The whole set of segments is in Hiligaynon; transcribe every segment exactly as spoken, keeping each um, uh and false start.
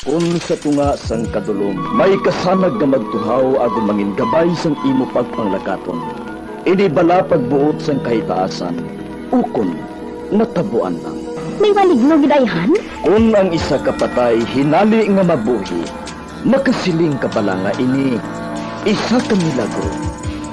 Kon sa tunga sang kadulom may kasanag nga magtuhaw agod mangin gabay sang imo pagpanglakaton, ini bala pagbuot sang kahitaasan, ukon natabuan lang. May maligno gid, ayhan? Kon ang isa ka patay hinali nga mabuhi, makasiling ka bala nga ini isa ka milagro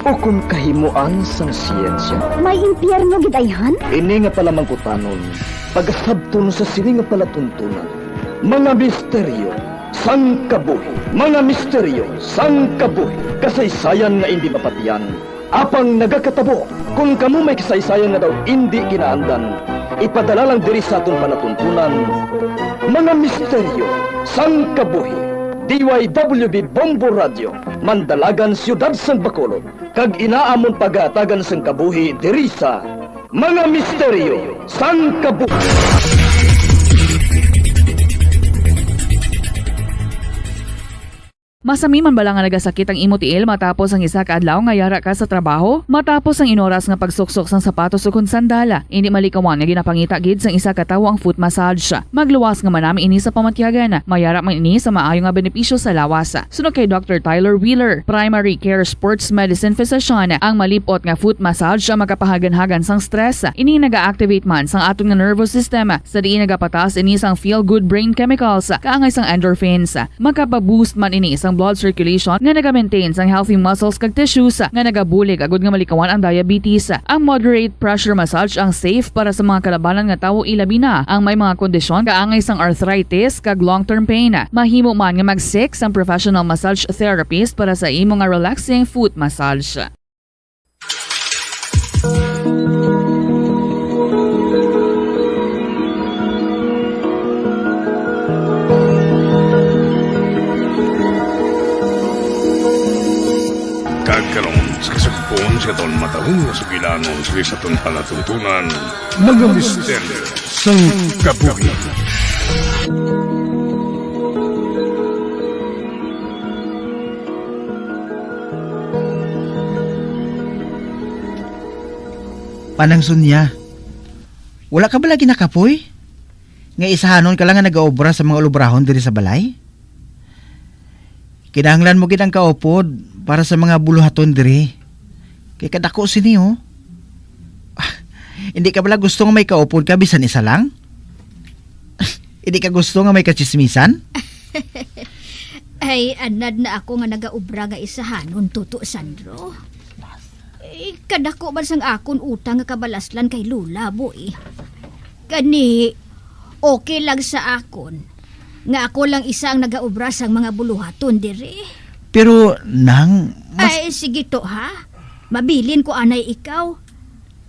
ukon kahimoan sang siyensya? May impyerno gid, ayhan? Ini nga palamangkutanon, pagasabton sa sini nga palatuntunan. Mga misteryo sang kabuhi. Mga misteryo sang kabuhi. Kasaysayan nga indi mapatiyan, apang nagakatabo. Kon kamo may kasaysayan nga daw indi kinaandan, ipadala lang diri sa aton palatuntunan. Mga misteryo sang kabuhi. D Y W B Bombo Radio, Mandalagan, Siyudad sang Bacolod, kag ina amon pagahatagan sang kabuhi diri sa Mga Misteryo sang Kabuhi. Masami man bala nga nagasakit ang imo tiil matapos ang isa ka adlaw nga yara ka sa trabaho? Matapos ang inoras nga pagsuksok sang sapatos ukon sandala, indi malikawan nga ginapangita gid sang isa ka tawo ang foot massage. Magluwas nga manami ini sa pamatyagan. Mayara man ini sa maayo nga benepisyo sa lawas. Suno kay Doctor Tyler Wheeler, Primary Care Sports Medicine Physician, ang malip-ot nga foot massage ang makapahaganhagan sang stress. Ini naga-activate man sang aton nga nervous system, sa diin nagapataas ini sang feel-good brain chemicals, kaangay sang endorphins. Makapa-boost man ini sang blood circulation nga naga-maintain sang healthy muscles kag tissues nga nagabulig agud nga malikawan ang diabetes. Ang moderate pressure massage ang safe para sa mga kalabanan nga tawo, ilabi na ang may mga kondisyon kaangay sang arthritis kag long-term pain. Mahimo man nga mag-seek sang professional massage therapist para sa imo nga relaxing foot massage. Kag karon, sa kasugpon sa aton matahong nga sugilanon sa aton palatuntunan, mga misteryo sang kabuhi. Manang Sonia, wala ka bala ginakapoy? Nga isahanon ka lang nga nagaobra sa mga ulubrahon diri sa balay? Kinahanglan mo gid ang kaupod para sa mga buluhaton diri. Kay kadako sini, oh. Ah, hindi ka bala gusto nga may kaupod ka bisan isa lang? Hindi ka gusto nga may katsismisan? Ay, anad na ako nga nagaobra nga isahanon, Tuto Sandro. Eh, kadako man sang akon utang nga kabalaslan kay Lola, boy. Gani, okay lang sa akon nga ako lang isa ang nagaobra sang mga buluhaton diri. Pero, Nang, mas Ay, sige to, ha? Mabilin ko anay ikaw.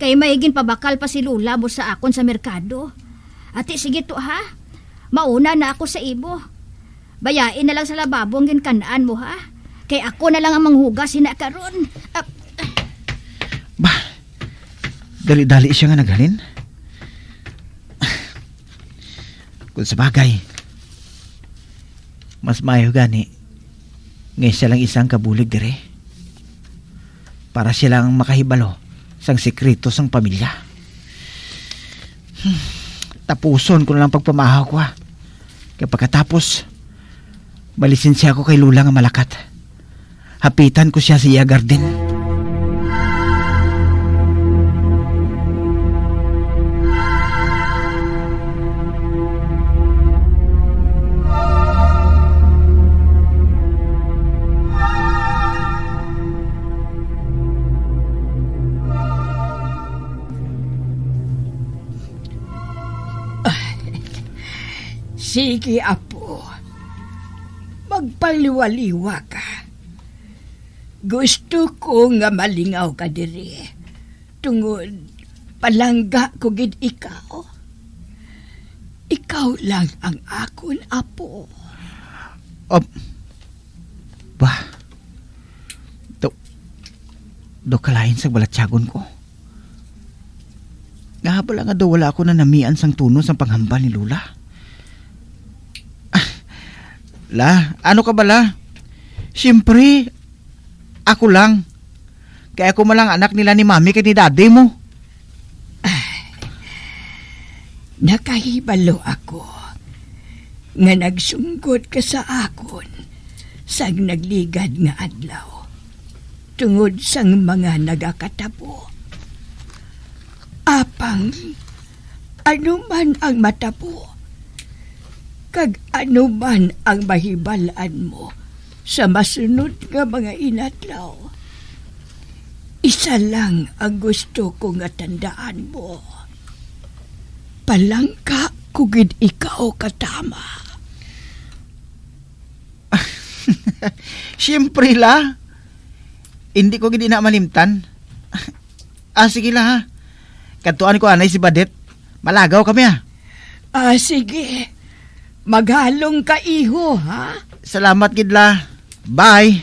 Kay may ginpabakal pa si Lola mo sa akon sa merkado. Ati, sige to, ha? Mauna na ako sa imo. Bayain na lang sa lababo ang ginkan-an mo, ha? Kay ako na lang ang manghugas hina karon. Ah, Bah, dali-dali siya nga naghalin. Kung sa bagay, mas maayo gani nga siya lang isang kabulig diri para siya lang makahibalo sang sikreto sang pamilya. Hmm, tapuson ko na lang pagpamahaw ko, ha. Kay pagkatapos, malisensiya ko kay Lola nga malakat. Hapitan ko sia sa iya garden. Sige, apo. Magpaliwaliwa ka. Gusto ko nga malingaw ka diri, tungod palangga ko gid ikaw. Ikaw lang ang akon apo. Ap-, Bah, daw, daw kalain sa balatyagon ko. Nga bala nga daw wala ako nanamian sang tono sang panghambal ni Lola. Ah, La, ano ka bala? Siyempre, ako lang. Kay ako man lang anak nila ni Mami kag ni Daddy mo. Nakahibalo ako nga nagsunggod ka sa akon sang nagligad nga adlaw, tungod sang mga nagakatabo. Apang ano man ang matabo, kag ano man ang mahibal-an mo sa masunod nga mga inadlaw, isa lang ang gusto ko nga tandaan mo. Palangga ko gid ikaw, Katama. Siyempre, la. Hindi ko gid ina malimtan. Ah, sige, la, ha. Kadtuan ko anay si Badet. Malagaw kami, ah. Ah, sige. Maghalong ka, iho, ha? Salamat gid, la. Bye.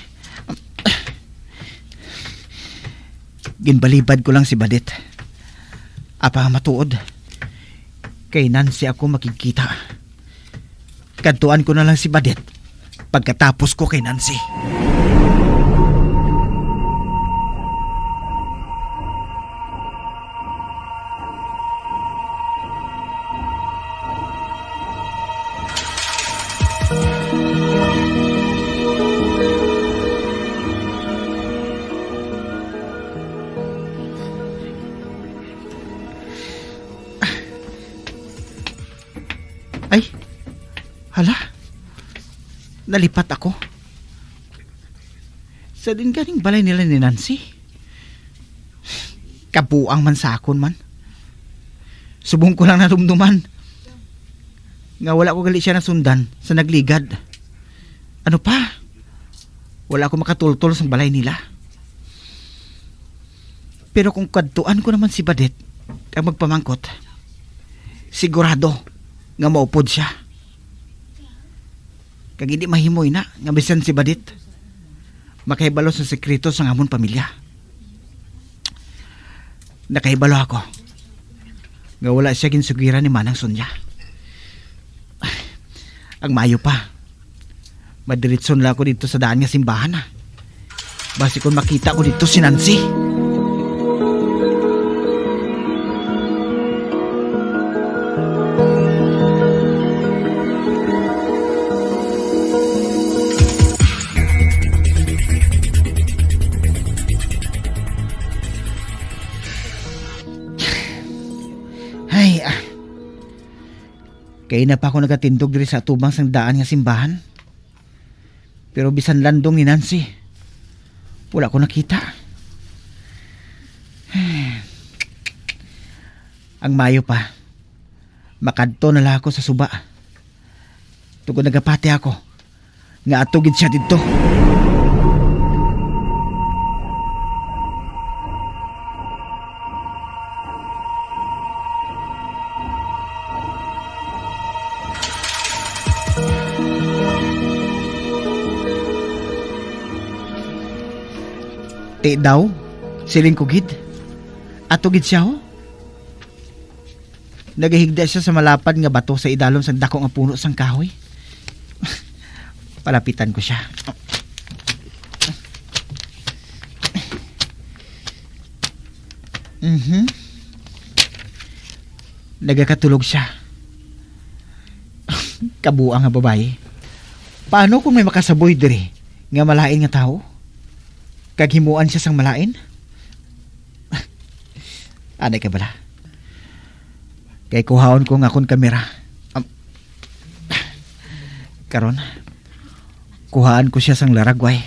Ginbalibad ko lang si Badet. Apa matuod? Kay Nancy ako makigkita. Kadtuan ko na lang si Badet pagkatapos ko kay Nancy. Ay, hala. Nalipat ako. Sa din ganing balay nila ni Nancy? Kabuang man sa akon man. Subong ko lang nadumduman nga wala ko gali siya nasundan sa nagligad. Ano pa? Wala ko makatultol sang balay nila. Pero kung kadtuan ko naman si Badet kag magpamangkot, sigurado nga maupod siya. Kag hindi mahimo ina nga bisan si Badet makahibalo sa sekreto sang amon pamilya. Nakahibalo ako nga wala siya ginsugiran ni Manang Sonia. Ang maayo pa, madiretso na lang ako dito sa daan nga simbahan, ah. Basi kung makita ko dito si Nancy. Ay, ah. Kay na pa ako nagatindog diri sa atubang sang daan nga simbahan. Pero bisan landong ni Nancy, wala ko nakita. Ang maayo pa, makadto na lang ako sa suba. Tungod nagapati ako nga ato gid siya didto. Ti daw, siling ko gid. Ato gid siya, ho. Nagahigda siya sa malapad nga bato sa idalom sang dako nga puno sang kahoy. Palapitan ko siya. Mhm. Nagakatulog siya. Kabuang nga babayi. Paano kung may makasaboy diri nga malain nga tawo? Kag himuan siya sang malain? Anay ka bala? Kay kuhaon ko ang akon kamera. Am, karon, kuhaan ko siya sang laragway.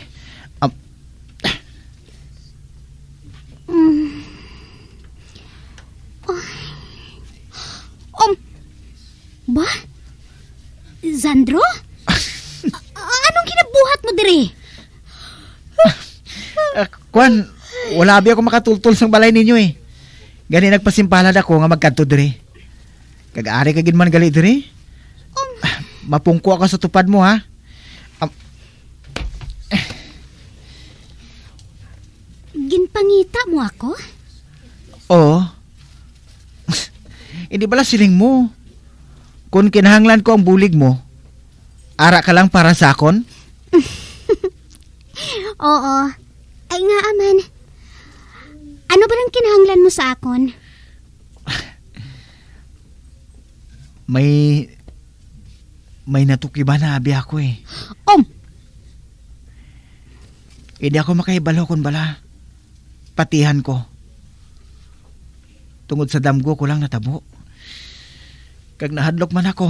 Am, Mm. Ay. Um, ba? Sandro? A-, anong ginabuhat mo diri? Ah, kwan, wala abi ako makatultol sang balay ninyo, eh. Gani nagpasimpalad ako nga magkadto diri. Kag ari ka gid man gali diri. Um. Mapungko ako sa tupad mo, ha? Am-, Ginpangita mo ako? Oo. Hindi bala siling mo, kung kinahanglan ko ang bulig mo, ara ka lang para sa akon? Oo. Ay, ngaa man. Ano ba ang kinahanglan mo sa akon? May May natukiban na abi ako, eh. Um! Hindi ako makahibalo kon bala patihan ko. Tungod sa damgo ko lang natabo. Kag nahadlok man ako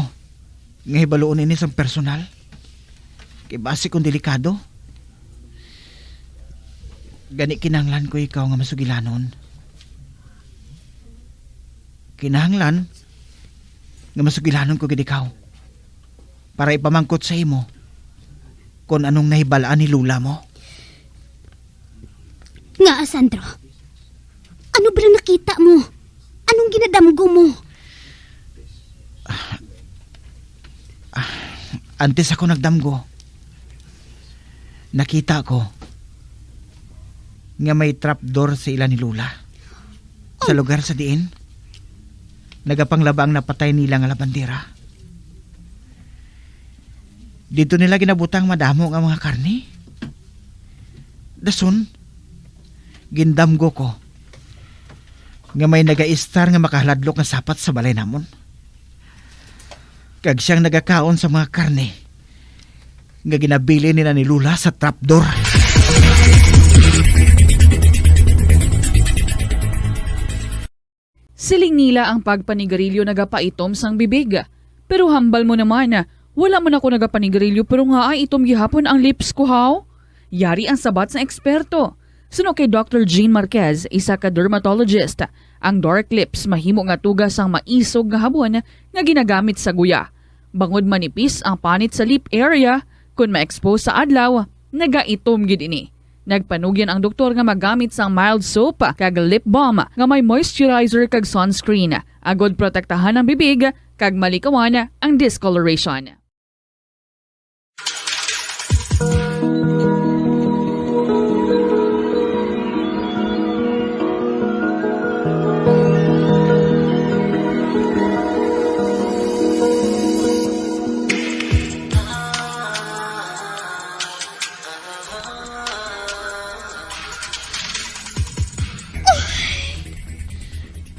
nga hibaluon ini sang personal. Kay basi kon delikado. Gani kinahanglan ko ikaw nga masugilanon. Kinahanglan nga masugilanon ko gid ikaw para ipamangkot sa imo kon anong nahibal-an ni Lola mo. Nga, Sandro? Ano ba lang nakita mo? Anong ginadamgo mo? Ah, antes ako nagdamgo, nakita ko nga may trapdoor sa ila ni Lola, sa lugar sa diin nagapanglaba ang napatay nila nga labandera. Dito nila ginabutang madamo nga mga karne. Dason, gindamgo ko nga may nagaistar nga makahaladlok nga sapat sa balay namon. Kag siyang nagakaon sa mga karne nga ginabilin nila ni Lola sa trapdoor. Siling nila ang pagpanigarilyo nagapaitom sang bibig. Pero hambal mo naman, wala man ako nagapanigarilyo pero ngaa itom gihapon ang lips ko, haw? Yari ang sabat sang eksperto. Suno kay Doctor Jean Marquez, isa ka dermatologist, ang dark lips mahimo nga tuga sang maisog nga habon nga ginagamit sa guya. Bangod manipis ang panit sa lip area, kon ma-expose sa adlaw, nagaitom gid ini. Nagpanugyan ang doktor nga magamit sang mild soap kag lip balm nga may moisturizer kag sunscreen, agod protektahan ang bibig kag malikawan ang discoloration.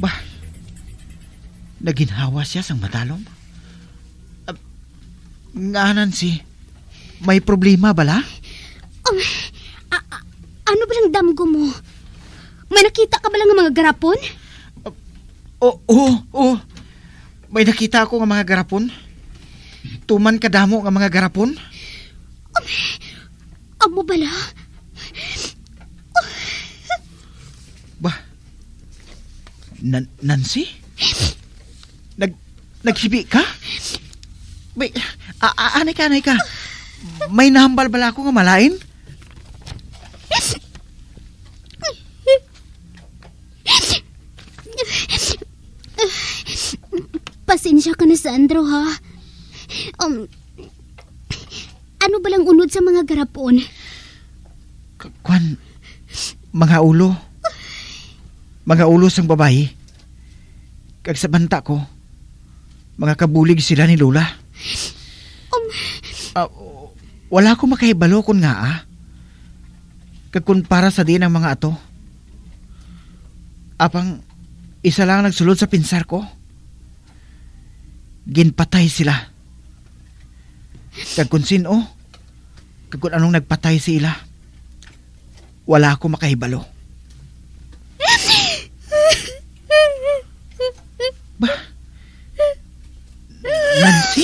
Bah, naginhawa siya sang madalom. Ah, nga, Nancy, may problema bala? Um, a- a- ano ba lang damgo mo? May nakita ka ba lang nga mga garapon? Ah, o, o, o. May nakita ako nga mga garapon. Tuman kadamo nga mga garapon. Um, amo bala? Ba? Nan- Nancy? Nag- naghibi ka? May, a- a- anay ka, anay ka. May nahambal bala ako nga malain? Pasensya ka na, Sandro, ha? Um, ano ba lang unod sa mga garapon? K- kwan, mga ulo. Mga ulo sang babayi. Kag sa banta ko, mga kabulig sila ni Lola. Um, Ah, wala ko makahibalo kon ngaa. Kag kon para sa diin ang mga ato. Apang isa lang ang nagsulod sa pinsar ko. Ginpatay sila. Kag kon sin-o, kag kon anong nagpatay sa ila, wala ako makahibalo. Ba? Nancy?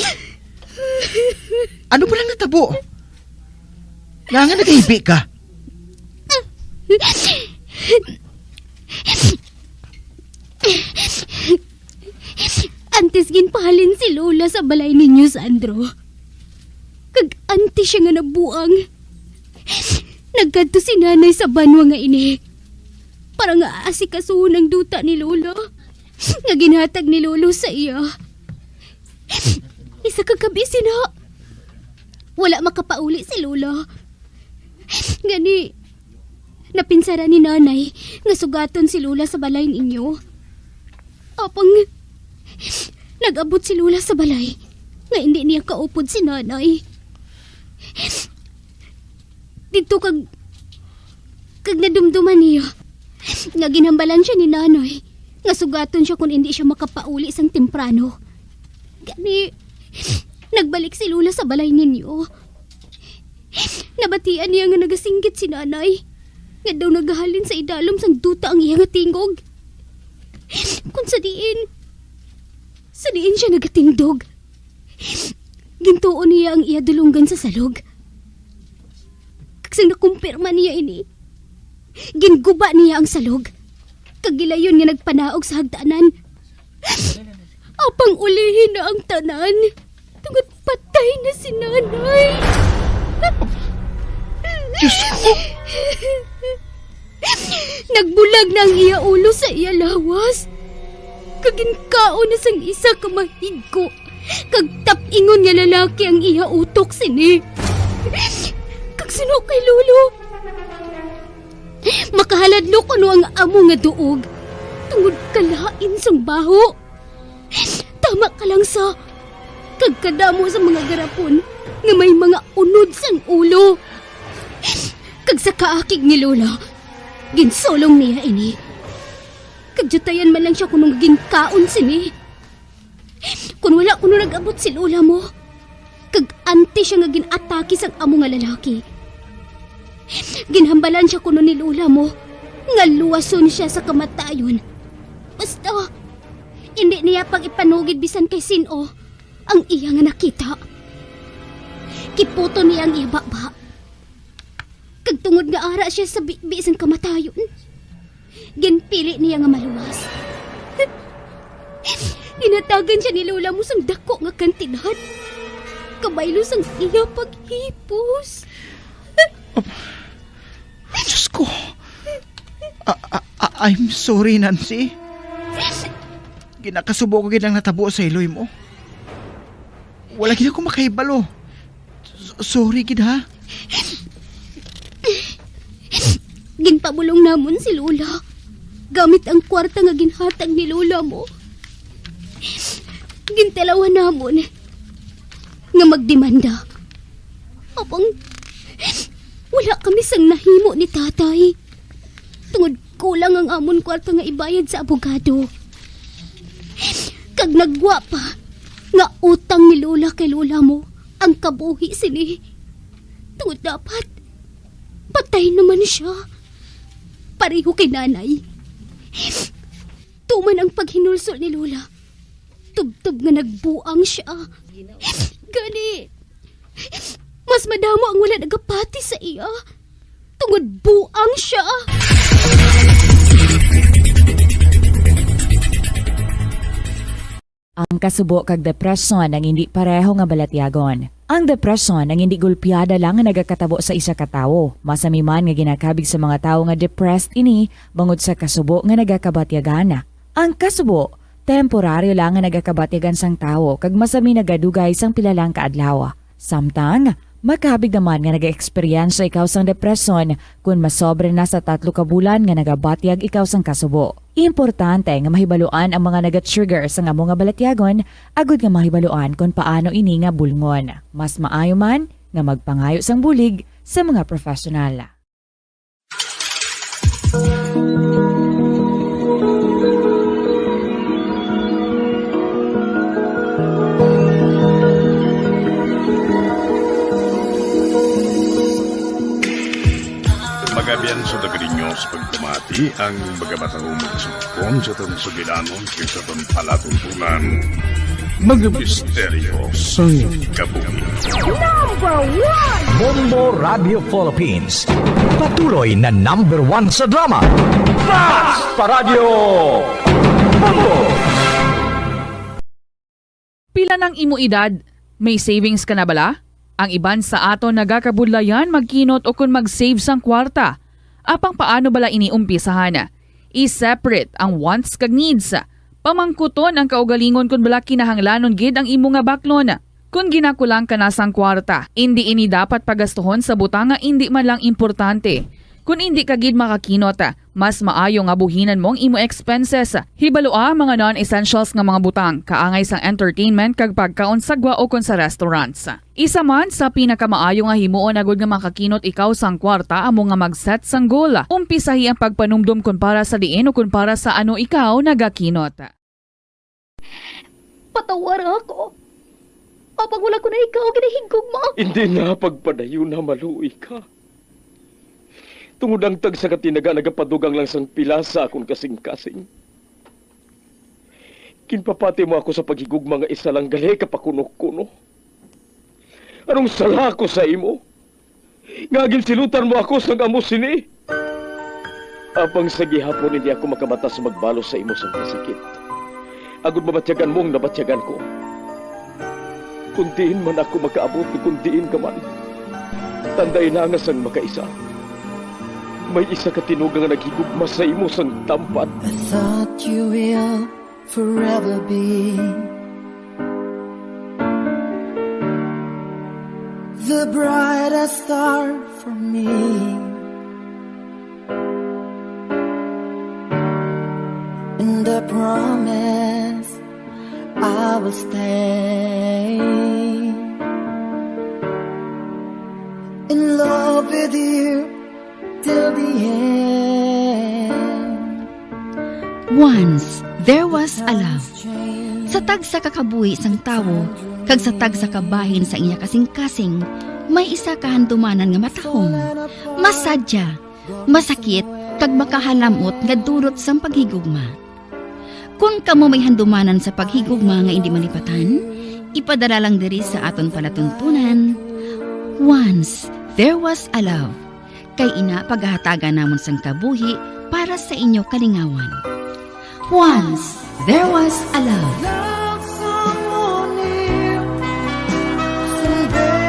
Ano ba lang natabo? Nga nga naghibi ka? Antes ginpahalin si Lola sa balay ninyo, Sandro. Kag antes siya nga nabuang, nagkadto si Nanay sa banwa nga ini para nga asikasuhon ang duta ni Lola nga ginhatag ni Lolo sa iya. Isa ka gabi sina, wala makapauli si Lola. Gani, napinsaran ni Nanay nga sugaton si Lola sa balay ninyo. Apang nag-abot si Lola sa balay nga indi niya kaupod si Nanay. Didto kag, kag nadumduman niya nga ginhambalan siya ni Nanay nga sugaton siya kon indi siya makapauli sang temprano. Gani, Nagbalik si Lola sa balay ninyo. Nabatian niya nga nagasinggit si Nanay, nga daw nagahalin sa idalom sang duta ang iya nga tingog. Kung sa diin, sa diin siya nagatindog, gintuon niya ang iya dulonggan sa salog. Kag sang nakumpirma niya ini, ginguba niya ang salog, kag gilayon nga nagpanaog sa hagdanan. Apang ulihi na ang tanan, tungod patay na si Nanay. Diyos ko! Nagbulag na ang iya ulo sa iya lawas, kag ginkaon na sang isa ka mahigko kag tap-ingon nga lalaki ang iya utok sini. Kag suno kay Lolo, makahaladlok kuno ang amo nga duog tungod kalain sang baho. Tama ka lang sa kag kadamo sa mga garapon nga may mga unod sang ulo. Kag sa kaakig ni Lola, ginsulong niya ini. Kag diyutayan man lang siya kuno nga ginkaon sini. Kun wala kuno nag-abot si Lola mo, kag anti siya nga gin-atake sang amo nga lalaki, ginhambalan siya kuno ni Lola mo nga luwason siya sa kamatayon. Basta, indi niya pag-ipanugid bisan kay sin-o ang iya nga nakita. Kiputon niya ang iya baba. Kag tungod nga ara siya sa bibi sang kamatayon, ginpili niya nga maluwas. Ginhatagan siya ni Lola mo sang dako nga kantidad, kabaylo sang iya paghipos. Diyos ko! A- a- a- I'm sorry, Nancy. Ginakasubo ko gid ang natabo sa iloy mo. Wala gid ako makahibalo. S- sorry gid, ha? Ginpabulong namon si Lola gamit ang kwarta nga ginhatag ni Lola mo. Gintalawan namon nga magdemanda. Apang wala kami sang nahimo ni Tatay, tungod kulang ang amon kwarta nga ibayad sa abogado. Kag nagwa pa nga utang ni Lola kay Lola mo ang kabuhi sini. Tungod dapat patay naman siya, pareho kay Nanay. Tuman ang paghinulsol ni Lola, tubtob nga nagbuang siya. Gani, mas madamo ang wala nagapati sa iya, tungod buang siya. Ang kasubo kag depresyon ang indi pareho nga balatyagon. Ang depresyon ang indi gulpiada lang nga nagakatabo sa isa ka tawo. Masami man nga ginakabig sa mga tawo nga depressed ini bangod sa kasubo nga nagakabatyagan. Ang kasubo, temporaryo lang nga nagakabatyagan sang tawo kag masami nagadugay sang pila lang ka adlaw. Samtang, makabig naman nga nag-eksperyensya ikaw sang depresyon kon masobra na sa tatlo ka bulan nga nagabatyag ikaw sang kasubo. Importante nga mahibaluan ang mga naga-trigger sang amo nga balatyagon agud nga mahibaluan kon paano ini nga bulngon. Mas maayo man nga magpangayo sang bulig sa mga professional. Magabian sa taga ninyo sa pagpamati ang mga batahong magsugpon sa atong sugilanon kag sa atong palatuntunan. Mga misteryo sang kabuhi. Number one! Bombo Radio Philippines. Patuloy na number one sa drama. Mas pa Radyo Bombo! Pila nang imo edad? May savings ka na bala? Ang iban sa aton nagakabudlayan magkinot o kon mag-save sang kwarta. Apang paano bala ini umpisahan? I-separate ang wants kag needs. Pamangkuton ang kaugalingon kon bala kinahanglanon gid ang imo nga baklon. Kon ginakulang ka na sang kwarta, indi ini dapat pagastuhon sa butang nga indi man lang importante. Kon indi ka gid makakinot, mas maayo nga buhinan mo ang imo expenses. Hibalua ang mga non-essentials nga mga butang, kaangay sang entertainment kag pagkaon sa gwa ukon sa restaurants. Isa man sa pinakamaayo nga himuon agud nga makakinot ikaw sang kwarta amo nga mag-set sang goal. Umpisahi ang pagpanumdom kon para sa diin o kon para sa ano ikaw nagakinot. Patawara ako. Pag wala ko na ikaw, ginahigugma. Hindi na, pagpadayon na, maluoy ka. Tungod ang tagsa ka tinaga nagapadugang lang sang pila sa akon kasing-kasing. Ginpapati mo ako sa paghigugma nga isa lang gali ka pakuno-kuno. Anong sala ko sa imo? Nga ginsilutan mo ako sang amo sini? Apang sa gihapon hindi ako makabatas magbalos sa imo sang kasakit, agod mabatyagan mo ang nabatyagan ko. Kung diin man ako makaabot, kung diin ka man, tandai na nga sang makaisa, may isa ka tinuga nga naghigugma sa imo sang tampad. I thought you will forever be the brightest star for me. And I promise I will stay in love with you till the end. Once there was a love. Sa tagsa ka kabuhi sang tawo kag sa tagsa ka bahin sa iya kasing-kasing, may isa ka handumanan nga matahom, masadya, masakit, kag makahalam-ot nga dulot sang paghigugma. Kon kamo may handumanan sa paghigugma nga indi malipatan, ipadala lang diri sa aton palatuntunan, Once There Was a Love. Kay ina, pagahatagan namon sang kabuhi para sa inyo kalingawan. Once there was a love. Love someone new someday.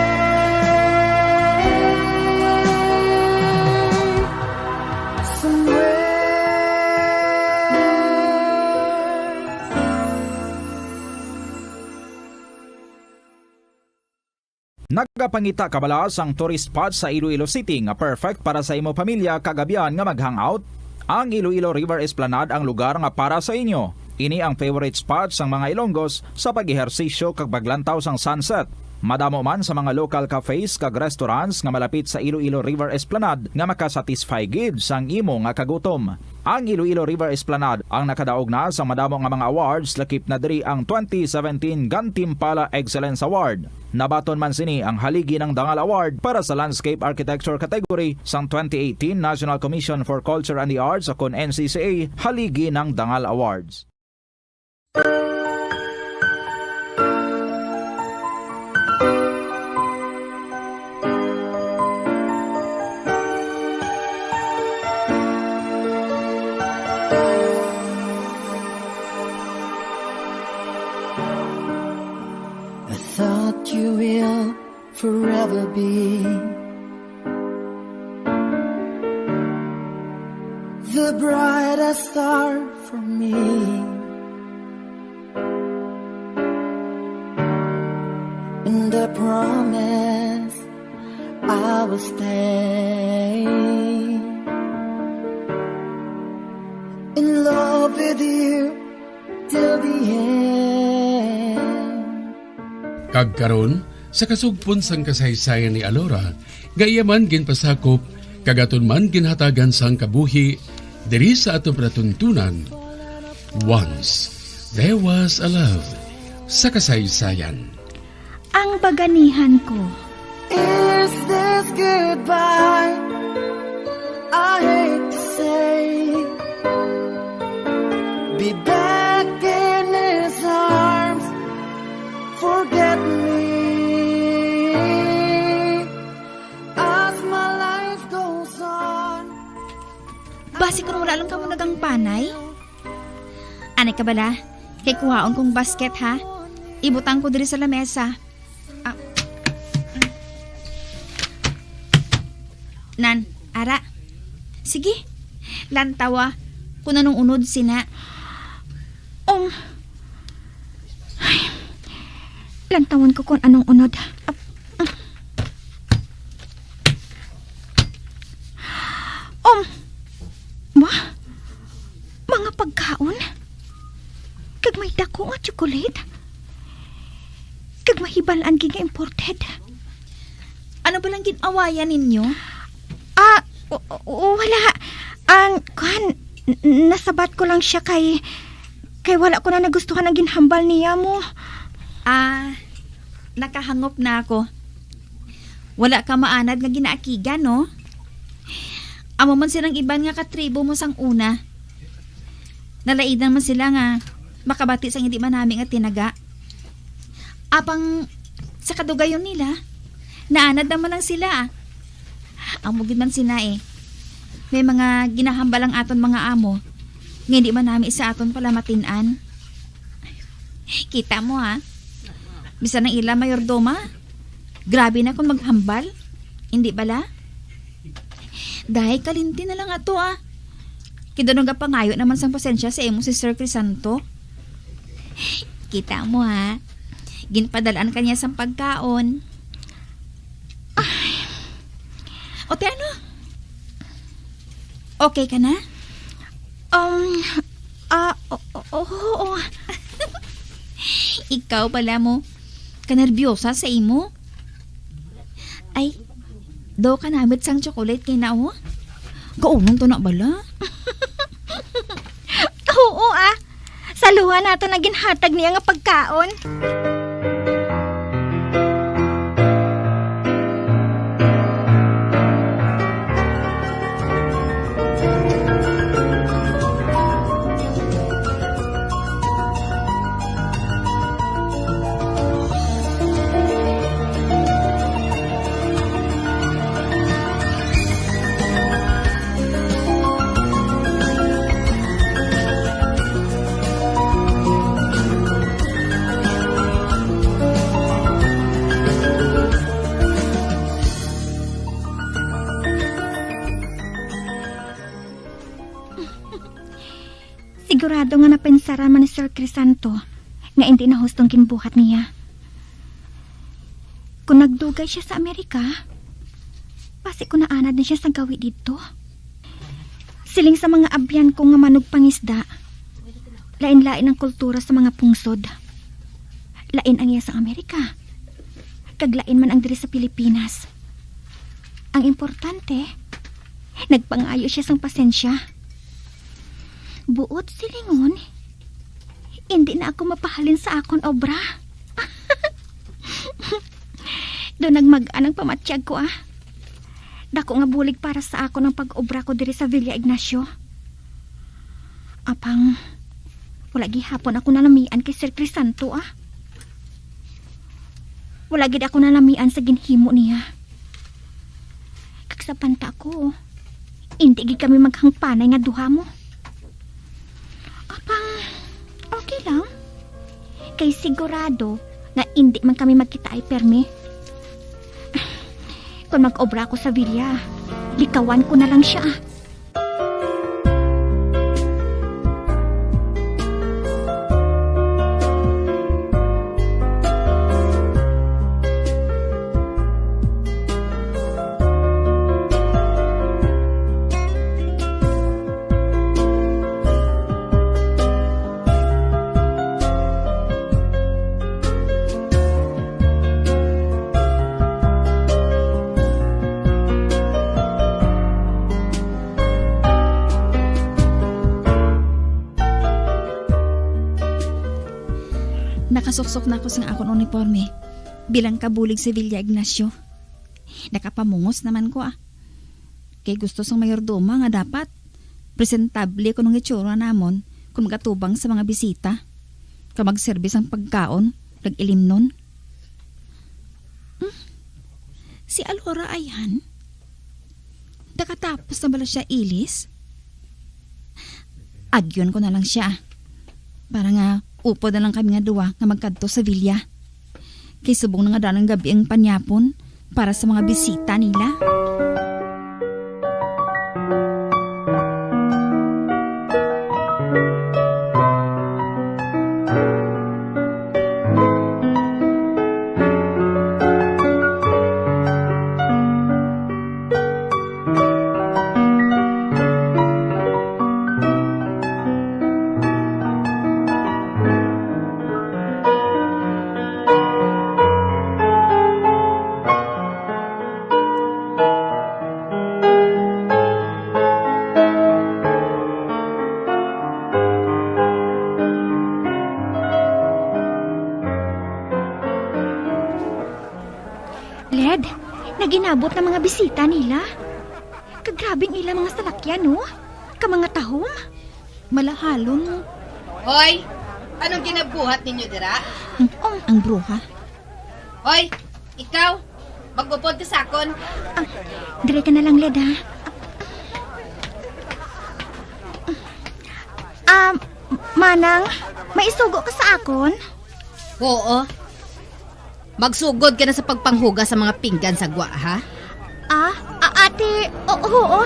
Somewhere. Nagapangita ka bala sang tourist spot sa Iloilo City nga perfect para sa imo pamilya kag abyan nga mag-hangout? Ang Iloilo River Esplanade ang lugar nga para sa inyo. Ini ang favorite spot sang mga Ilonggos sa pag-ehersisyo kag paglantaw sang sunset. Madamo man sa mga local cafes kag restaurants nga malapit sa Iloilo River Esplanade nga makasatisfy gid sang imo nga kagutom. Ang Iloilo River Esplanade ang nakadaog na sa madamo nga mga awards, lakip na diri ang twenty seventeen Gantimpala Excellence Award. Nabaton man sini ang Haligi ng Dangal Award para sa Landscape Architecture category sang twenty eighteen National Commission for Culture and the Arts, o kon N C C A Haligi ng Dangal Awards. I thought you will forever be the brightest star for me. And I promise I will stay in love with you till the end. Kag karon, sa kasugpon sang kasaysayan ni Alora, nga iya man ginpasakop, kag aton man ginhatagan sang kabuhi, diri sa aton palatuntunan, Once There Was a Love sa kasaysayan. Ang baganihan ko. Is this goodbye? I hate to say, be back in his arms, forget me as my life goes on. Basi kon wala lang kamo nagangpanay? Anay ka bala, kay kuhaon kong basket, ha? Ibutang ko diri sa lamesa. Ah. Nan, ara. Sige. Lantawa. Kung anong unod, sina. Um. Ay. Lantawon ko kung anong unod. Ap-, Um, wa? Mga pagkaon? Kag may dako nga chocolate? Kag mahibal-an gid nga imported? Ano ba lang gin-awayan ninyo? Ah, w-, w-, wala. Ang, kuan, n-, nasabat ko lang siya kay, kay wala ko na nagustuhan ang ginhambal niya mo. Ah, Nakahangop na ako. Wala ka maanad nga ginaakigan, no? Amo man silang iban nga katribo mo sang una. Nalainan man sila nga makabati sang indi manami nga tinaga. Apang sa kadugayon nila, naanad naman lang sila. Amo gid man sina eh. May mga ginahambal ang aton mga amo nga hindi manami sa aton palamatin-an. Kita mo, ha? Bisan ang ila mayordoma, grabe na kung maghambal. Hindi bala? Dahil kalinti na lang ato, ah. Kay daw nagapangayo naman sang pasensya sa imo si Sir Crisanto. Kita mo, ha? Ginpadalaan ka niya sang pagkaon. Ay. O, te, ano? Okay ka na? Um, ah, o-, o-, oo. Ikaw pala mo, kanerbyosa sa imo? Ay, do ka namit sang chocolate kay na, oh. Kaunon to na bala? Oo, ah. Saluhan nato na ginhatag niya nga pagkaon. Sigurado nga napensaran man ni Sir Crisanto nga indi na husto ang ginbuhat niya. Kung nagdugay siya sa Amerika, basi ko naanad na siya sa gawi didto. Siling sa mga abyan ko nga manugpangisda, lain-lain ang kultura sa mga pungsod. Lain ang iya sa Amerika, kag lain man ang diri sa Pilipinas. Ang importante, nagpangayo siya sang pasensya. Buot silingon, indi na ako mapahalin sa akon obra. Do nagmag-an ang pamatyag ko, ah. Dako nga bulig para sa akon ang pag-obra ko diri sa Villa Ignacio. Apang, wala gihapon ako nalamian kay Sir Crisanto, ah. Wala gid ako nalamian sa ginhimo niya. Kag sa panta ko, indi gid kami maghangpanay nga duha mo. Apang, okay lang. Kay sigurado nga indi man kami magkitaay permi. Kung mag-obra ako sa Villa, likawan ko na lang siya. Nakasuksok na ako sing akon uniporme bilang kabulig si Villa Ignacio. Nakapamungos naman ko, ah. Kay gusto sang mayordoma nga dapat presentable kuno ang itsura namon kung magatubang sa mga bisita, kag magserbi sang pagkaon kag ilimnon. Hmm? Si Alora, ayan? Nakatapos na bala siya ilis? Agyon ko na lang siya. Para nga upod na lang kami nga duwa nga magkadto sa Villa. Kay subong na nga daw ang gabi ang panyapon para sa mga bisita nila. Ed, naginabot na mga bisita nila. Kagrabe ang ilang mga salakyan, no? Ka mga tahom. Malahalon. Hoy! Anong ginabuhat ninyo dira? Um, ang bruha. Hoy! Ikaw! Mag-upod ka sa akon. Ah, dire ka na lang, Led, ha? Ah, Manang, may isugo ka sa akon? Oo. Magsugod ka na sa pagpanghugas sa mga pinggan sa gwa, ha? Ah, a- ate, o- oo.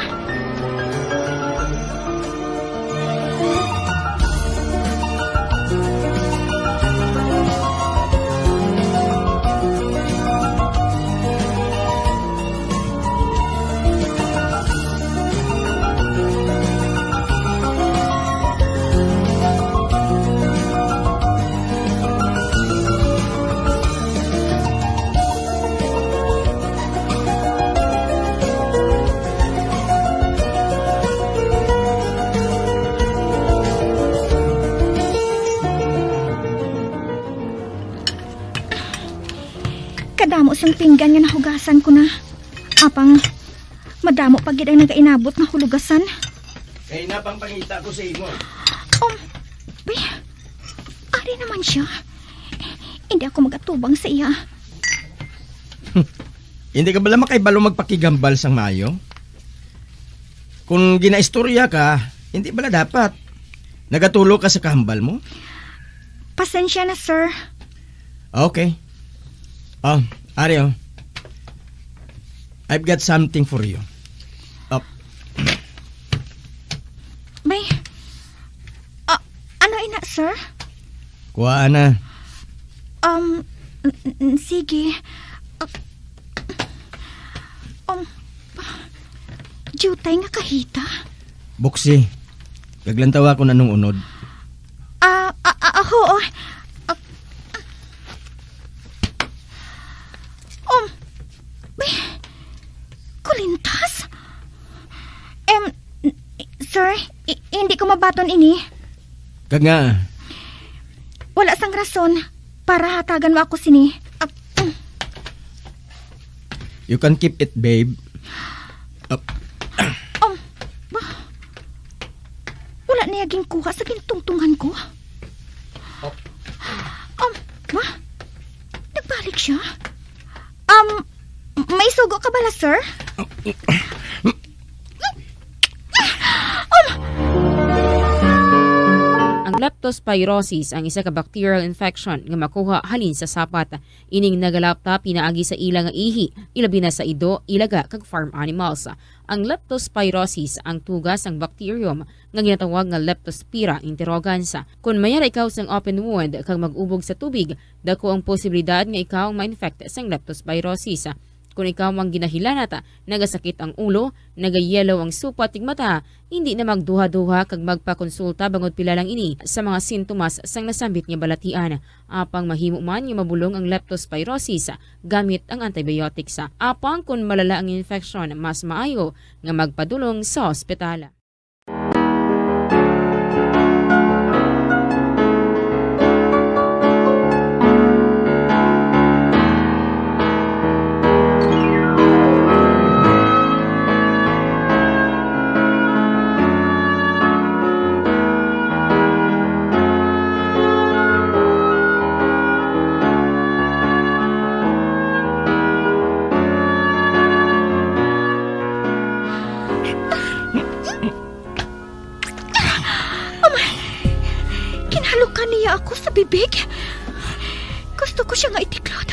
Kadamo sang pinggan nga nahugasan ko na. Apang madamo pa gid ang nagainabot nga hulugasan. Kay napangpangita ko sa imo. Um, bay, ari naman siya. Hindi ako magatubang sa iya. Hindi ka bala makahibalo magpakigambal sang maayo? Kung ginaistorya ka, hindi bala dapat nagatulo ka sa kahambal mo? Pasensya na, sir. Okay. Oh, ari, oh. I've got something for you. Oh. May, ah, ano ina, sir? Kuha na. Um, n- n- sige. Ah, um, jutay nga kahita? Buksi. Kag lantawa kung anong unod. Ah, ah, ah, oo. Ah, um, may kulintas? Em, n- sir, i- hindi ko mabaton ini. Kag nga, Wala sang rason para hatagan mo ako sini. Ah, mm. You can keep it, babe. Up. Um, ba? Wala niya ginkuha sa gintungtungan ko. Up. Um, ba? Nagbalik siya? Um, may sugo ka bala, sir? Um, Ang leptospirosis ang isa ka bacterial infection nga makuha halin sa sapat. Ining nagalapta pinaagi sa ila nga ihi, ilabi na sa ido, ilaga, kag farm animals. Ang leptospirosis ang tuga sang bacterium nga ginatawag nga Leptospira interrogans. Kon mayara ikaw sang open wound kag mag-ubog sa tubig, dako ang posibilidad nga ikaw ma-infect sang leptospirosis. Kon ikaw ang ginahilanat, nagasakit ang ulo, nagayellow ang supat kag mata, hindi na magduha-duha kag magpakonsulta bangod pila lang ini sa mga sintomas sang nasambit nga balatian. Apang mahimo man nga mabulong ang leptospirosis gamit ang antibiotics. Apang kon malala ang infeksyon, mas maayo nga magpadulong sa ospital. Amay, kinahalokan niya ako sa bibig. Gusto ko siya nga itiklod.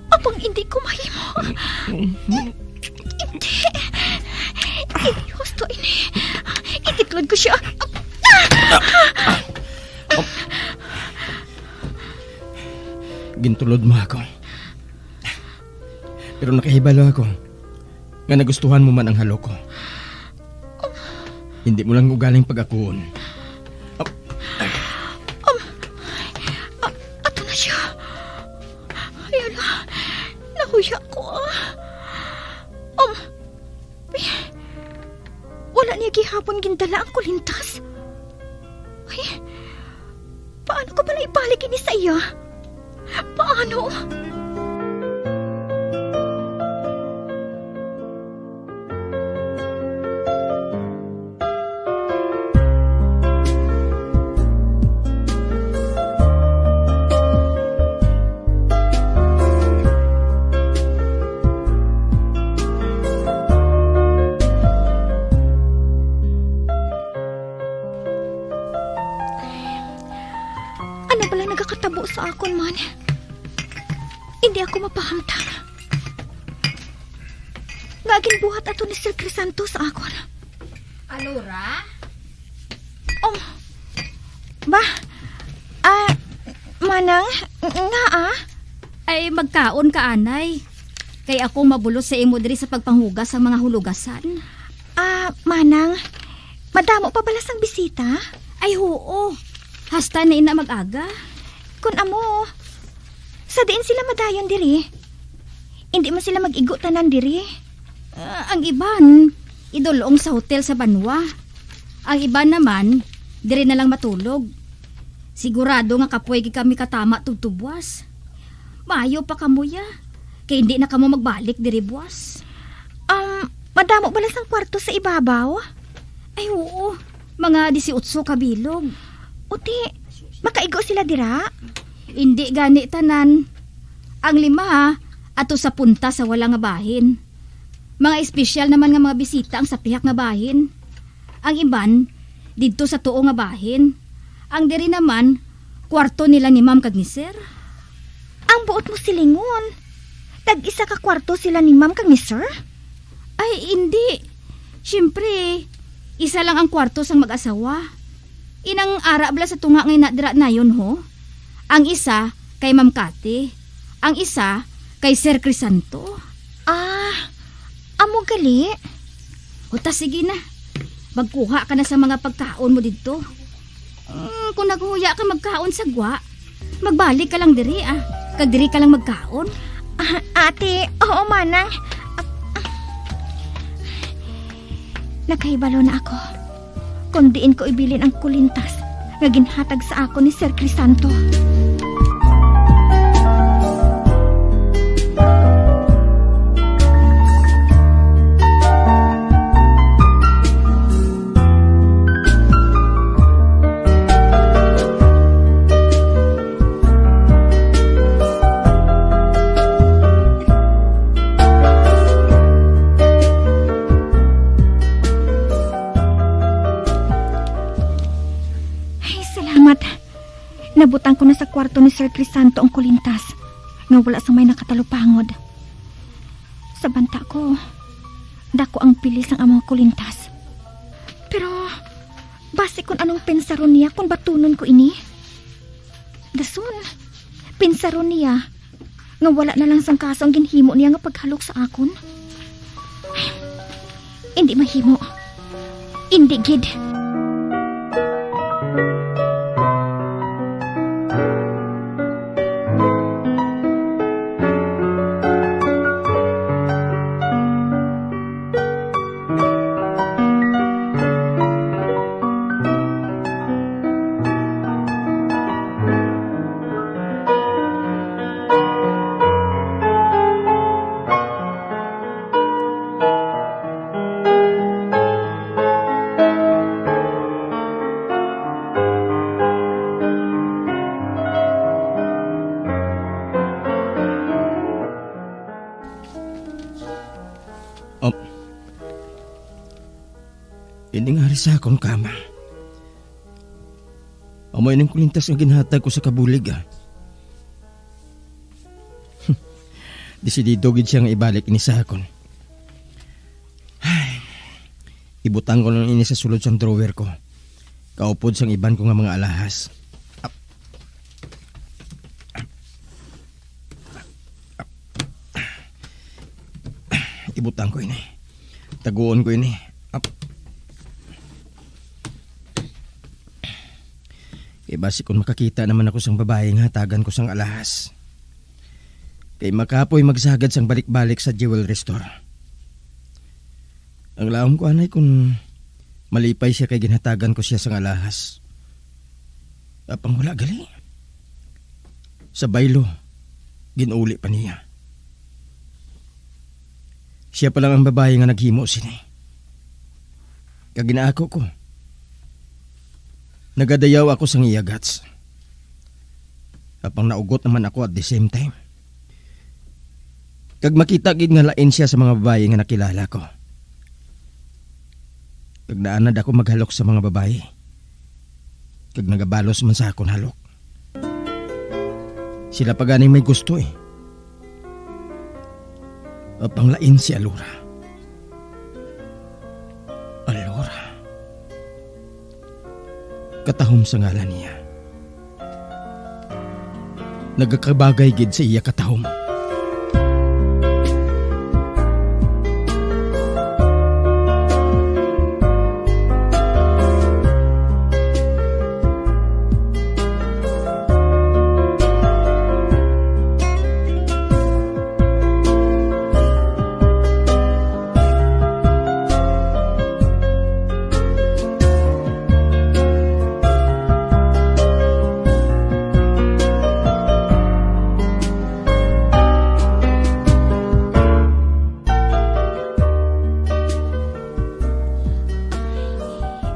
Apang hindi ko mahimo. Hindi. Hindi husto ini. Itiklod ko siya. Gintulod mo ako. Pero nakahibalo ako nga nagustuhan mo man ang halo ko. Hindi mo lang ugaling pag-akuon. Um, a- ato na siya. Ay, ala, nahuya ko, ah. Um, wala niya gihapon gindala ang kulintas. Ay, paano ko bala ibalik ini sa iya? Paano? Hindi ako mapahamtang. Nga ginbuhat ato ni Sir Crisanto sa akon. Alora? Oh, ba? Ah, Manang, nga ah? Ay, magkaon ka, anay. Kay ako mabulos sa imo diri sa pagpanghugas sang mga hulugasan. Ah, Manang, madamo pa bala sang bisita? Ay, huo. Hasta na ina mag-aga. Kun amo, sa diin sila madayon diri? Indi man sila mag-igo tanan diri. Ah, ang iban, idulong sa hotel sa banwa. Ang iban naman, diri na lang matulog. Sigurado nga kapoy gid kami katama tubtob buwas. Maayo pa kamo, ya, kay hindi na kamo magbalik diri buwas. Um, madamo bala sang kwarto sa ibabaw? Ay, oo. Mga disiotso ka bilog. Uti, makaigo sila dira? Indi gani tanan. Ang lima, ato sa punta sa wala nga bahin. Mga espesyal naman nga mga bisita ang sa pihak nga bahin. Ang iban, didto sa tuo nga bahin. Ang diri naman, kwarto nila ni Ma'am kag ni Sir. Ang buot mo silingon, tag-isa ka kwarto sila ni Ma'am kag ni Sir? Ay, indi. Siyempre, isa lang ang kwarto sang mag-asawa. Inang ara bala sa tunga nga ina dira nayon, ho. Ang isa kay Ma'am Cathy, ang isa kay Sir Crisanto. Ah, amo gali? O ta, sige na. Magkuha ka na sa mga pagkaon mo didto. Mm, kung naghuya ka magkaon sa gwa, magbalik ka lang diri, ah. Kag diri ka lang magkaon. Ah, ate, oo, manang. Ah, ah. Nakahibalo na ako kung diin ko ibilin ang kulintas nga ginhatag sa akon ni Sir Crisanto. Ay, salamat. Nabutang ko na sa kwarto ni Sir Crisanto ang kulintas nga wala sa may nakatalupangod. Sa banta ko, dako ang pili sang among kulintas. Pero, basi kun anong pensaron niya kung batunon ko ini? Dason, pensaron niya nga wala na lang sang kaso ang ginhimo niya nga paghalok sa akon. Indi mahimo. Indi gid. Op. Ini nga ari sa akon kama. Amo ining kulintas nga ginhatag ko sa kabulig, ah. Desidido gid siya nga ibalik ini sa akon. Ay, ibutang ko lang ini sa sulod sang drawer ko, kaupod sang iban ko nga mga alahas. Ap-, Ibutang ko ini. Taguon ko ini. Ap-, Kay basi kung makakita naman ako sang babayi nga hatagan ko sang alahas, kay makapoy magsagad sang balik-balik sa jewelry store. Ang laom ko anay kung malipay siya kay ginhatagan ko siya sang alahas. Apang wala gali. Sa baylo, gin-uli pa niya. Siya pa lang ang babayi nga naghimo sini. Kag ginaako ko, nagadayaw ako sang iya guts. Apang naugot naman ako at the same time. Kag makita gid nga lain siya sa mga babayi nga nakilala ko. Kag naanad ako maghalok sa mga babayi. Kag nagabalos man sa akon halok. Sila pa gani may gusto, eh. Apang lain si Alora. Alora. Katahom sa ngalan niya. Nagakabagay gid sa iya katahom.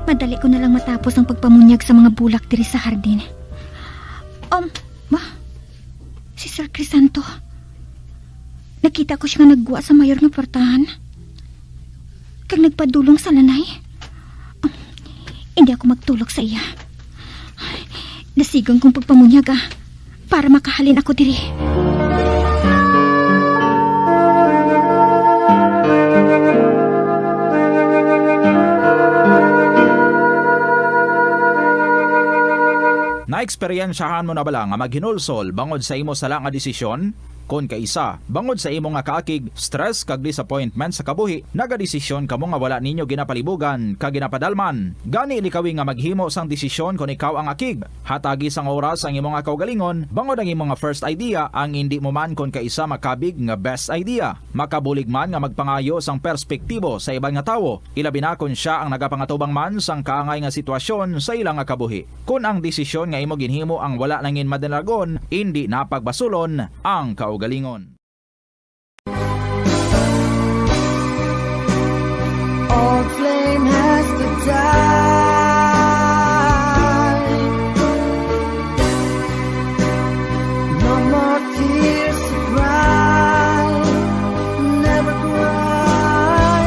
Madali ko na lang matapos ang pagpamunyag sa mga bulak diri sa hardin. Um, ma, si Sir Crisanto. Nakita ko siya nga naggwa sa mayor nga puwertahan. Kag nagpadulong sa lanay. Um, hindi ako magtulog sa iya. Dasigon kong pagpamunyag, ah, para makahalin ako diri. Naeksperyensyahan mo na bala nga maghinulsol bangod sa imo sala nga desisyon? Kon kaisa, bangod sa imo nga kaakig, stress, kag disappointment sa kabuhi, nagadesisyon kamo nga wala ninyo ginapalibugan kag ginapadalman. Gani, likawi nga maghimo sang desisyon kon ikaw ang akig. Hatagi sang oras ang imo nga kaugalingon, bangod ang imo nga first idea ang indi mo man kon kaisa makabig nga best idea. Makabulig man nga magpangayo sang perspektibo sa iban nga tawo, ilabi na kon sia ang nagapangatubang man sang kaangay nga sitwasyon sa ila nga kabuhi. Kon ang desisyon nga imo ginhimo ang wala nangin madanagon, indi na pagbasulon ang kaugalingon. Old flame has to die. No more tears to cry. Never cry.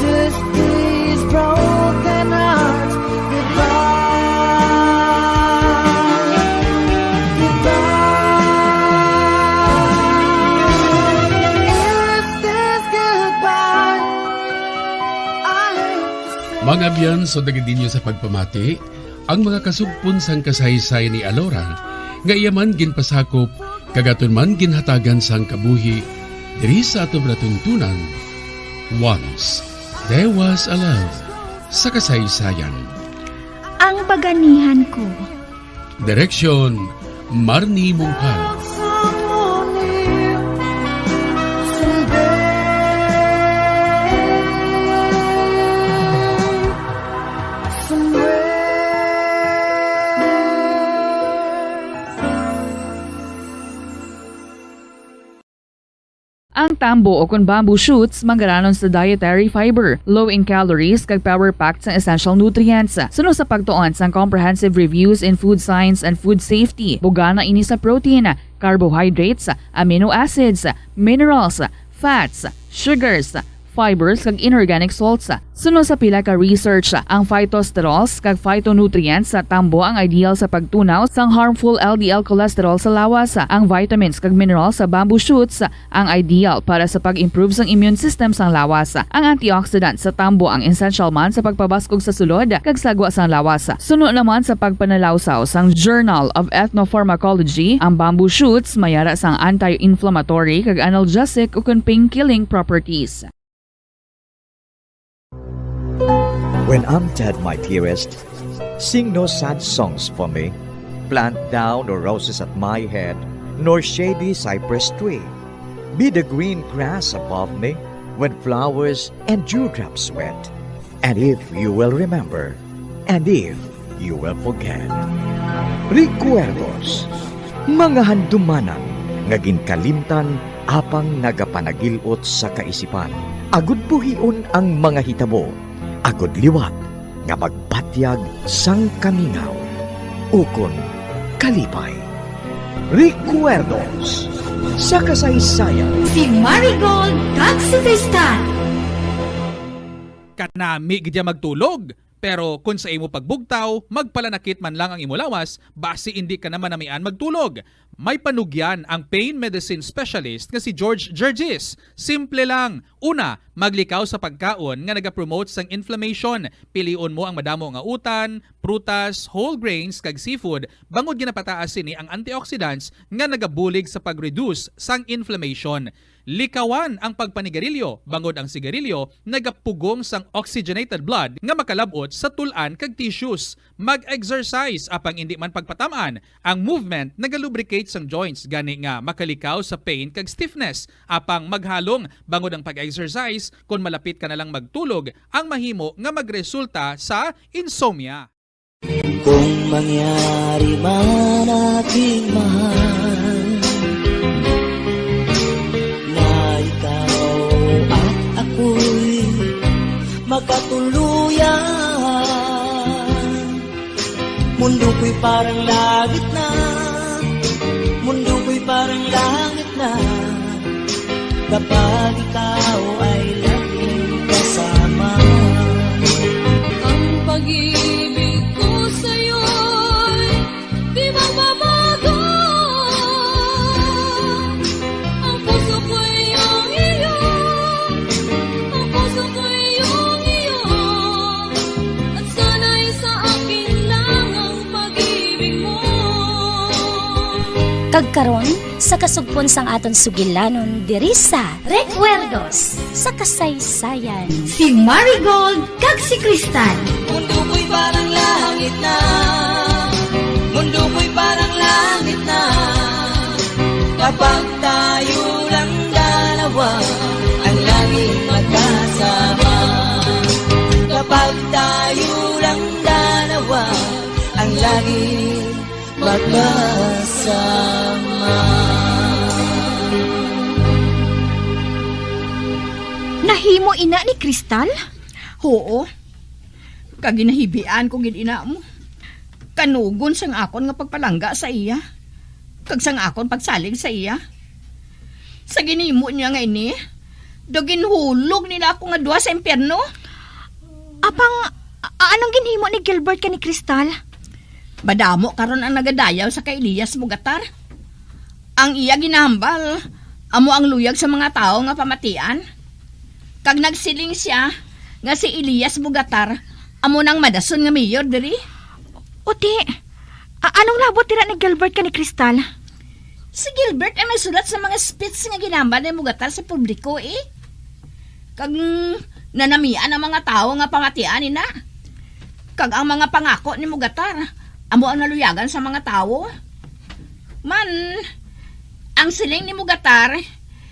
This, these broken hearts. Goodbye. Goodbye. Is this goodbye? I hate to say Mga abyan, sugad ninyo sa pagpamati, ang mga kasugpon sang kasaysayan ni Alora, nga iya man ginpasakop kag aton man ginhatagan sang kabuhi diri sa aton palatuntunan, Once There Was a Love sa Kasaysayan. Ang Baganihan Ko. Direksyon, Marnie Mungkal. Ang tambo o kon bamboo shoots manggaranon sa dietary fiber, low in calories, kag power-packed sang essential nutrients. Suno sa pagtuon sang Comprehensive Reviews in Food Science and Food Safety, bugana ini sa protein, carbohydrates, amino acids, minerals, fats, sugars, fibers, kag inorganic salts. Suno sa pila ka research, ang phytosterols kag phytonutrients sa tambo ang ideal sa pagtunaw sang harmful L D L cholesterol sa lawas. Ang vitamins kag minerals sa bamboo shoots ang ideal para sa pag-improve sang immune system sang lawas. Ang antioxidant sa tambo ang essential man sa pagpabaskog sa sulod kag sagwa sang lawas. Suno naman sa pagpanalawsaw sang Journal of Ethnopharmacology, ang bamboo shoots may ara sang anti-inflammatory kag analgesic ukon pain-killing properties. When I'm dead, my dearest, sing no sad songs for me. Plant thou no roses at my head, nor shady cypress tree. Be the green grass above me when flowers and dewdrops wet. And if you will remember, and if you will forget. Recuerdos, mga handumanan nga ginkalimtan apang nagapanagil-ot sa kaisipan. Agud buhion ang mga hitabo, agud liwat nga magbatyag sang kamingaw ukon kalipay. Recuerdos sa kasaysayan. Si Marigold kag si Tristan. Kanami gid ya magtulog. Pero kon sa imo pagbugtaw, magpalanakit man lang ang imo lawas, basi indi ka na manamian magtulog. May panugyan ang pain medicine specialist nga si George Gergis. Simple lang. Una, maglikaw sa pagkaon nga nagapromote sang inflammation. Pilion mo ang madamo nga utan, prutas, whole grains, kag seafood, bangod ginapataas sini ang antioxidants nga nagabulig sa pag-reduce sang inflammation. Likawan ang pagpanigarilyo, bangod ang sigarilyo nagapugong sang oxygenated blood nga makalab-ot sa tul-an kag tissues. Mag-exercise, apang indi man pagpatam-an. Ang movement nagalubricate sang joints, gani nga makalikaw sa pain kag stiffness. Apang maghalong, bangod ang pag-exercise, kon malapit ka na lang magtulog, ang mahimo nga magresulta sa insomnia. Kung mangyari man, aking mahal, na ikaw at ako'y magkatuluyan, mundo ko'y parang langit na, mundo ko'y parang langit na. Kapag ikaw ay laging kasama. Ang pag-ibig ko sa'yo'y di magbabago. Ang puso ko'y iyong iyo. Ang puso ko'y iyong iyo. At sana'y sa akin lang ang pag-ibig mo. Kag karon, sa kasugpon sang aton sugilanon diri sa Recuerdos sa Kasaysayan, si Marigold kag si Cristal. Mundo ko'y parang langit na. Mundo ko'y parang langit na. Kapag tayo lang dalawa, ang laging magkasama. Kapag tayo lang dalawa, ang laging magkasama. Nahimo ina ni Cristal? Huo. Kag ginahibian ko gid ina mo. Kanugon sang akon nga pagpalangga sa iya, kag sang akon pagsalig sa iya. Sa ginhimo niya nga ini, daw ginhulog nila ako nga duha sa impyerno. Apang, a-, anong ginhimo ni Gilbert kani Cristal? Madamo karon ang nagadayaw sa kay Elias Mogatar. Ang iya ginahambal amo ang luyag sa mga tawo nga pamatian. Kag nagsiling sia nga si Elias Mogatar amo nang madason nga mayor diri. Uti, a-, anong labot dira ni Gilbert kani Cristal? Si Gilbert ang nagsulat sa mga speech nga ginahambal ni Mogatar sa publiko, eh. Kag, mm, nanamian ang mga tawo nga pamatian ina. Kag ang mga pangako ni Mogatar amo ang naluyagan sa mga tawo. Man, ang siling ni Mogatar,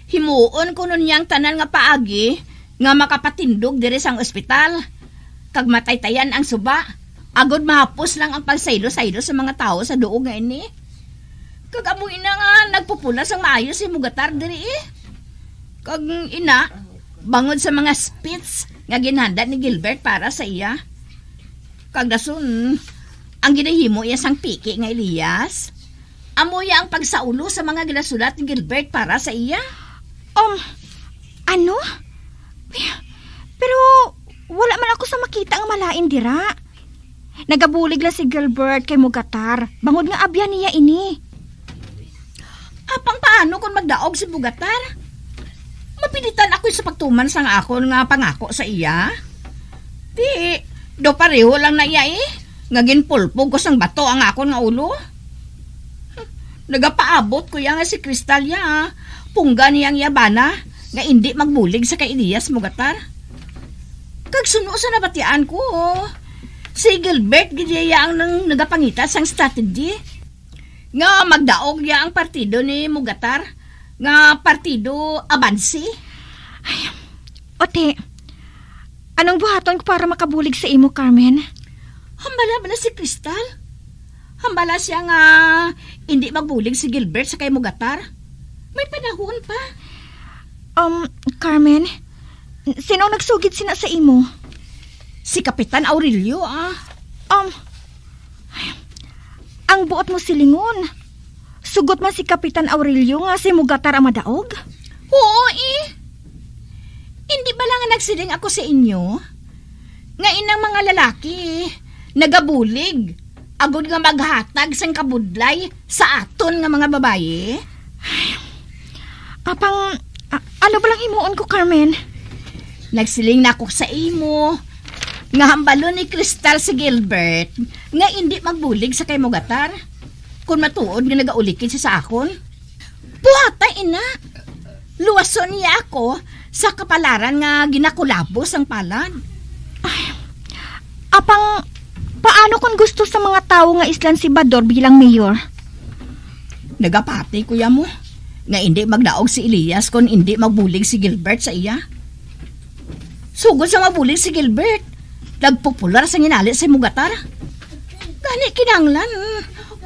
himuon kuno niya ang tanan nga paagi nga makapatindog diri sang ospital, kag mataytayan ang suba, agod mahapos lang ang pagsaylo-saylo sa mga tawo sa duog nga ini. Kag amo ina nga nagpupula sang maayo si Mogatar diri, eh. Kag ina, bangod sa mga speech nga ginhanda ni Gilbert para sa iya. Kag dason, ang ginahimo iya sang piki nga Elias, amo iya ang pagsaulo sa mga ginasulat ni Gilbert para sa iya. Um, ano? Pero wala man ako sa makita nga malain dira. Nagabulig lang si Gilbert kay Mogatar, bangod nga abyan niya ini. Apang paano kon magdaog si Mogatar? Mapilitan ako sa pagtuman sang akon nga pangako sa iya. Di, do pareho lang na iya, eh, nga ginpulpog ko sang bato ang akon nga ulo. Nagapaabot ko iya nga si Cristal iya, pungga niya ang iya bana nga indi magbulig sa kay Elias Mogatar. Kag suno sa nabatian ko, si Gilbert gid iya ang nang nagapangita sang strategy nga magdaog iya ang partido ni Mogatar nga Partido Abanse. Ay, Ote, anong buhaton ko para makabulig sa imo, Carmen? Hambala ba na si Cristal? Hambala siya nga hindi magbulig si Gilbert sa kay Mogatar. May panahon pa. Um, Carmen, sino ang nagsugid sina sa imo? Si Kapitan Aurelio, ah. Um, ang buot mo silingon. Sugot man si Kapitan Aurelio nga si Mogatar ang madaog? Oo, eh. Hindi ba lang nga nagsiling ako sa inyo nga inang mga lalaki nagabulig agod nga maghatag sang kabudlay sa aton nga mga babayi? Apang, a-, ano ba lang himuon ko, Carmen? Nagsiling na ako sa imo nga hambalon ni Crystal si Gilbert nga indi magbulig sa kay Mogatar, kon matuod nga nagaulikid siya sa akon. Buhata, ina. Luwason niya ako sa kapalaran nga ginakulabo sang palad. Ay, apang, paano kon gusto sa mga tawo nga islan si Bador bilang mayor? Nagapati ko ya mo nga indi magdaog si Elias kon indi magbulig si Gilbert sa iya. Sugod sa mabulig si Gilbert, nagpopular sa ginali sa Mogatar. Gani kinahanglan,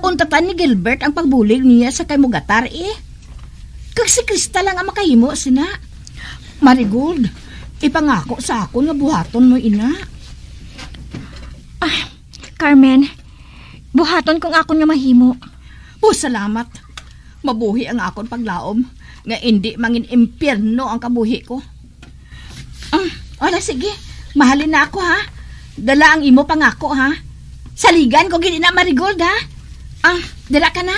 untatan ni Gilbert ang pagbulig niya sa kay Mogatar, eh. Kag si Crystal lang ang makahimo sina. Marigold, ipangako sa akon nga buhaton mo, ina. Ah, Carmen, buhaton kong akon nga mahimo. Oh, salamat. Mabuhi ang akon paglaom nga indi mangin impyerno ang kabuhi ko. Ah, wala, sige. Mahalin na ako, ha? Dala ang imo pangako, ha? Saligan ko gid ina, Marigold, ha? Ah, dala ka na.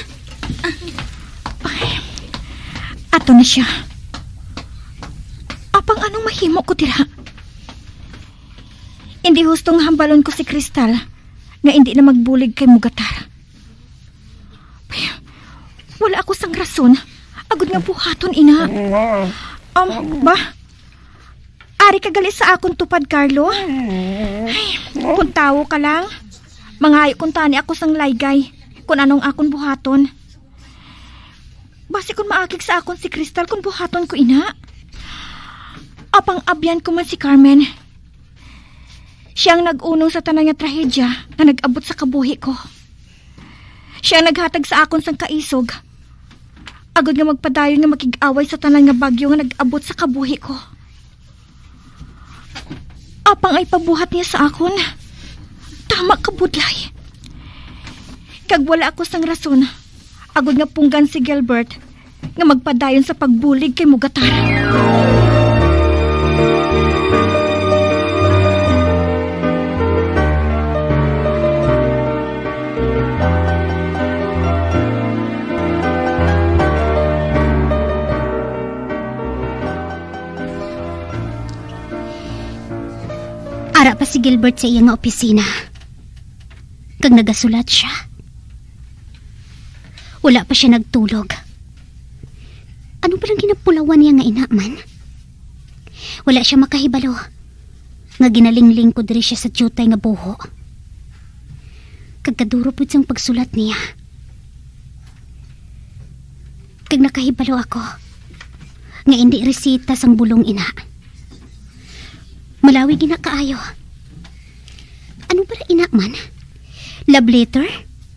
Ah. Ay, ato na siya. Apang anong mahimo ko dira? Indi husto nga hambalon ko si Crystal nga indi na magbulig kay Mogatar. Wala ako sang rason agod nga buhaton ina. Um, ba? Ari ka gali sa akon tupad, Carlo? Ay, kung tawo ka lang, mangayo kuntani ako sang laygay kung anong akon buhaton. Basi kung maakig sa akon si Crystal kung buhaton ko ina. Apang abyan ko man si Carmen. Siya ang nag-unong sa tanan nga trahedya nga nag-abot sa kabuhi ko. Siya ang naghatag sa akon sang kaisog, agod nga magpadayon nga makig-away sa tanan nga bagyo nga nag-abot sa kabuhi ko. Apang ay pabuhat niya sa akon, tama ka budlay. Kag wala ako sang rason agod nga punggan si Gilbert nga magpadayon sa pagbulig kay Mogatar. Ara pa si Gilbert sa iya nga opisina, kag nagasulat siya. Wala pa siya nagtulog. Ano palang ginapulawan niya nga ina man? Wala siya makahibalo nga ginalingling ko diri siya sa diutay nga buho. Kag kaduro pud sang pagsulat niya. Kag nakahibalo ako nga indi resita sang bulong ina. Malawig ina kaayo. Ano ba ina man? Love letter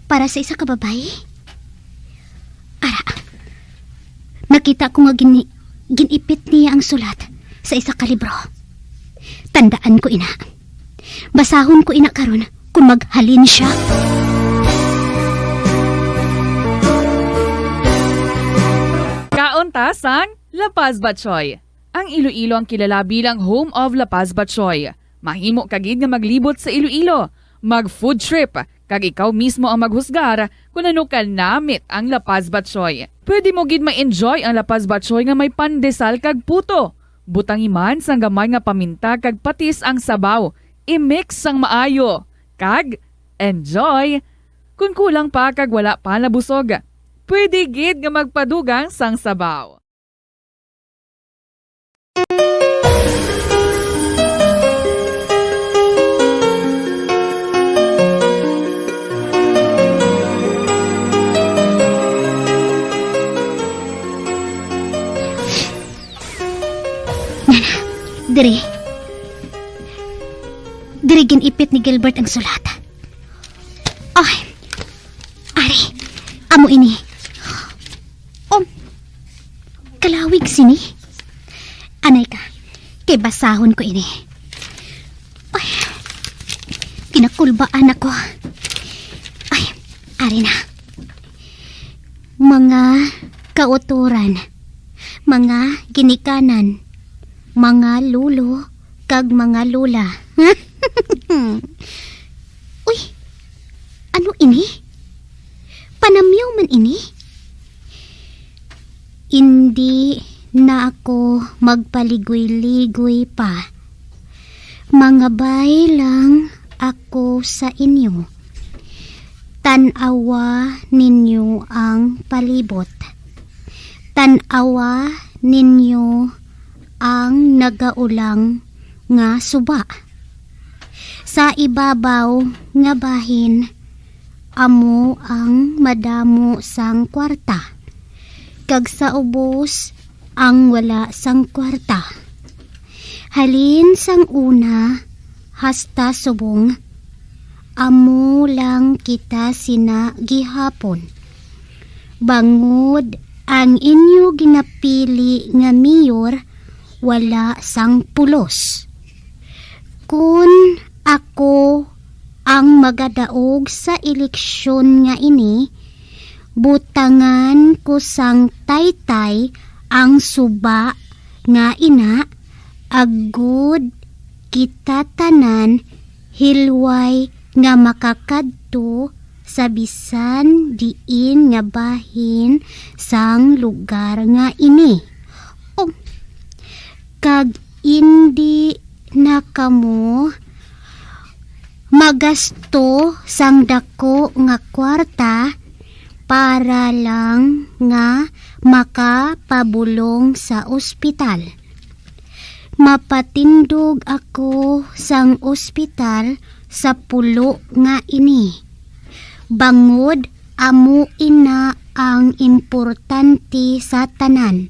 para sa isa ka babayi? Ara, nakita ko nga gini-, gin-ipit niya ang sulat sa isa ka libro. Tandaan ko ina. Basahon ko ina karon kung maghalin siya. Kaon ta sang La Paz Batchoy. Ang Iloilo ang kilala bilang home of La Paz Batchoy. Mahimo ka gid nga maglibot sa Iloilo, mag food trip, kag ikaw mismo ang maghusgar kung ano ka namit ang La Paz Batchoy. Pwede mo gid ma-enjoy ang La Paz Batchoy nga may pandesal kag puto. Butangi man sang gamay nga paminta kag patis ang sabaw. I-mix sang maayo. Kag enjoy! Kon kulang pa kag wala pa nabusog, pwede gid nga magpadugang sang sabaw. Diri. Diri gin-ipit ni Gilbert ang sulat. Ay, ari, amo ini. Um, kalawig sini. Anay ka, kay basahon ko ini. Ay, kinakulbaan ako. Ay, ari na. Mga kautoran, mga ginikanan, mga lolo, kag mga lola. Uy, ano ini? Panamyaw man ini? Indi na ako magpaligoy-ligoy pa. Mangabay lang ako sa inyo. Tan-awa ninyo ang palibot. Tan-awa ninyo ang nagaulang nga suba. Sa ibabaw nga bahin, amo ang madamo sang kwarta, kag sa ubos ang wala sang kwarta. Halin sang una hasta subong, amo lang kita sina gihapon. Bangod ang inyo ginapili nga mayor wala sang pulos. Kon ako ang magadaog sa eleksyon nga ini, butangan ko sang taytay ang suba nga ina, agud kita tanan hilway nga makakadto sa bisan diin nga bahin sang lugar nga ini. Oh, kag indi na kamo magasto sang dako nga kwarta para lang nga makapabulong sa ospital. Mapatindog ako sang ospital sa pulo nga ini, bangod amo ina ang importante sa tanan.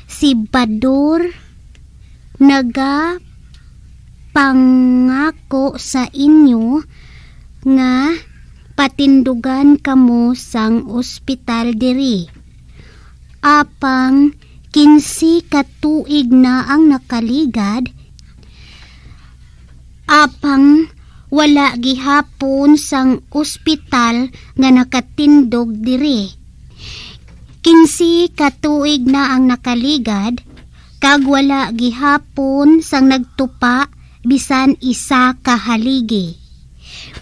Si Bador nagapangako sa inyo nga patindugan kamo sang ospital diri. Apang kinse ka tuig na ang nakaligad, apang wala gihapon sang ospital nga nakatindog diri. Kinse ka tuig na ang nakaligad, kag wala gihapon sang nagtupa bisan isa ka haligi.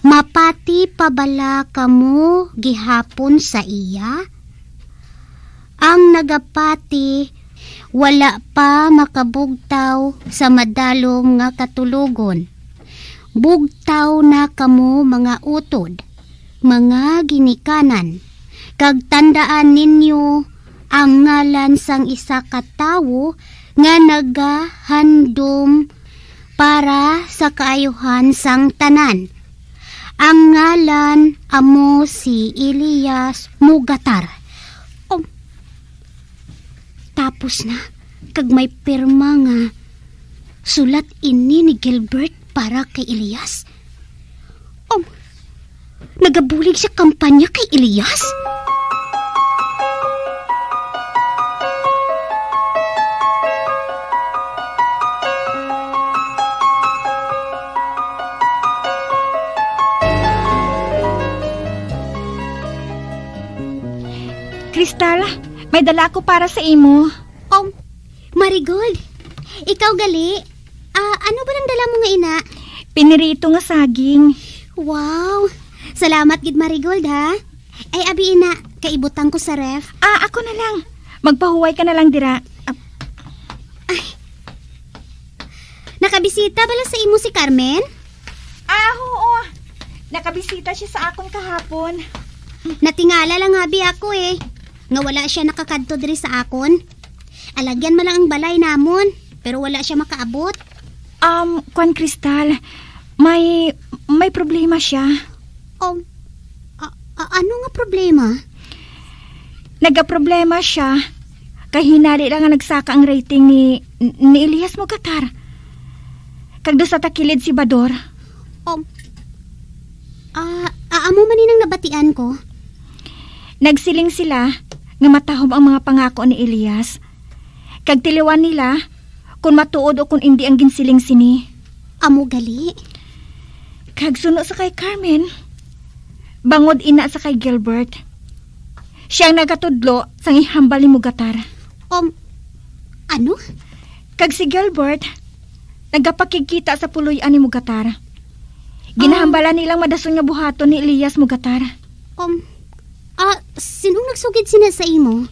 Mapati pa bala kamo gihapon sa iya? Ang nagapati wala pa makabugtaw sa madalom nga katulogon. Bugtaw na kamo, mga utod, mga ginikanan, kag tandaan ninyo ang ngalan sang isa ka tawo nga nagahandom para sa kaayuhan sang tanan. Ang ngalan amo si Elias Mugatar. Oh, tapos na, kag may pirma nga sulat ini ni Gilbert para kay Elias. Oh, nagabulig siya kampanya kay Elias? Crystal, may dala ako para sa imo. Oh, Marigold, ikaw gali? Ah, ano ba nang dala mo nga ina? Pinirito nga saging. Wow! Salamat gid, Marigold, ha? Ay, abi ina, kaibutang ko sa ref. Ah, ako na lang. Magpahuway ka na lang dira. Ah, Ay. Nakabisita bala sa imo si Carmen? Ah, oo. Nakabisita siya sa akon kahapon. Natingala lang abi ako, eh, nga wala siya nakakadto diri sa akon. Alagyan man lang ang balay namon, pero wala siya makaabot. Um, kwan, Crystal, may, may problema siya. Um, a, a, ano nga problema? Nagaproblema siya kay hinali lang nga nagsaka ang rating ni, ni Elias Mogatar. Kag dusa ta kilid si Bador. Um, ah, a, amo man ni nang nabatian ko. Nagsiling sila nga matahom ang mga pangako ni Elias. Kag tiliwan nila kon matuod o kon indi ang ginsiling sini. Amo gali. Kag suno sa kay Carmen, bangod ina sa kay Gilbert, siya ang nagatudlo sang ihambal ni Mogatar. Um, ano? Kag si Gilbert, nagapakigkita sa puloy-an ni Mugatar. Ginahambala nilang madason nga buhaton ni Elias Mugatar. Um, ah, sinong nagsugid sina sa imo?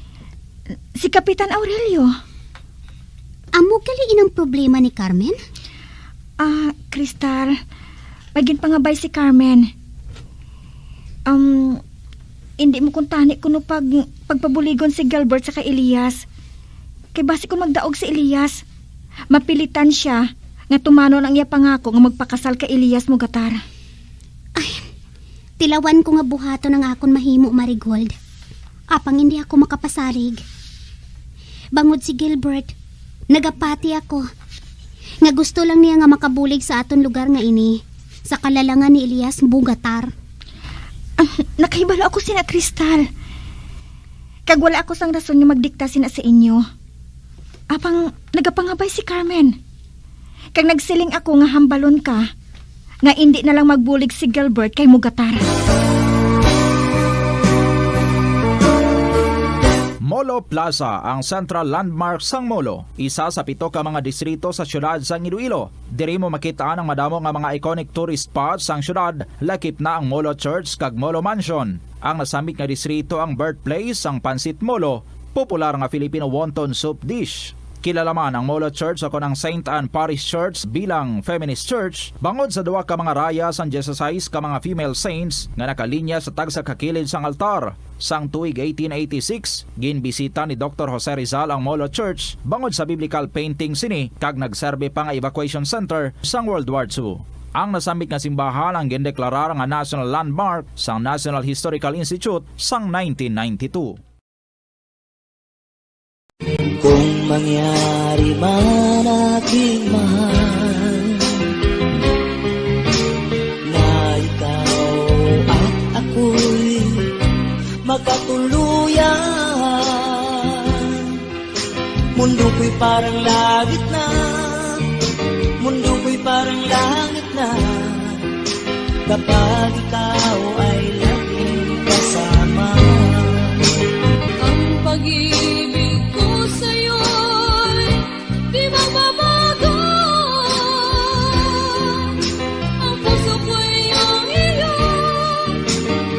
Si Kapitan Aurelio. Amo gali inang problema ni Carmen? Ah, Crystal, may ginpangabay si Carmen. Um, hindi mo kuntani kuno pag, pagpabuligon si Gilbert sa kay Elias. Kay basi kung magdaog si Elias, mapilitan siya nga tumanon ang iya pangako nga magpakasal kay Elias Mugatar. Ay, tilawan ko nga buhaton ang akon mahimo, Marigold. Apang hindi ako makapasalig. Bangod si Gilbert, nagapati ako nga gusto lang niya nga makabulig sa aton lugar nga ini, sa kalalangan ni Elias Mugatar. Ah, nakahibalo ako sina Crystal. Kag wala ako sang rason nga magdikta sina sa inyo. Apang nagapangabay si Carmen. Kag nagsiling ako nga hambalon ka nga indi na lang magbulig si Gilbert kay Mugatar. Molo Plaza, ang central landmark sang Molo, isa sa pito ka mga distrito sa siyudad sang Iloilo. Diri mo makit-an ang madamo nga mga iconic tourist spots sang siyudad, lakip na ang Molo Church kag Molo Mansion. Ang nasambit nga distrito ang birthplace sang Pancit Molo, popular nga Filipino wonton soup dish. Kilala man ang Molo Church ukon ang Saint Anne Parish Church bilang feminist church bangod sa duha ka mga raya sang dieciséis ka mga female saints nga nakalinya sa tagsa ka kilid sang altar. Sang tuig eighteen eighty-six, ginbisita ni Doktor Jose Rizal ang Molo Church bangod sa biblical painting sini kag nagserbi pa nga evacuation center sang World War Two. Ang nasambit nga simbahan ang gindeklarar nga national landmark sang National Historical Institute sang nineteen ninety-two. Kung mangyari man, aking mahal, na ikaw at ako'y magkatuluyan, mundo ko'y parang langit na, mundo ko'y parang langit na, kapag ikaw ay laging kasama. Ang pag-ibig ko sa'yo'y di magbabago. Ang puso ko'y iyong iyo,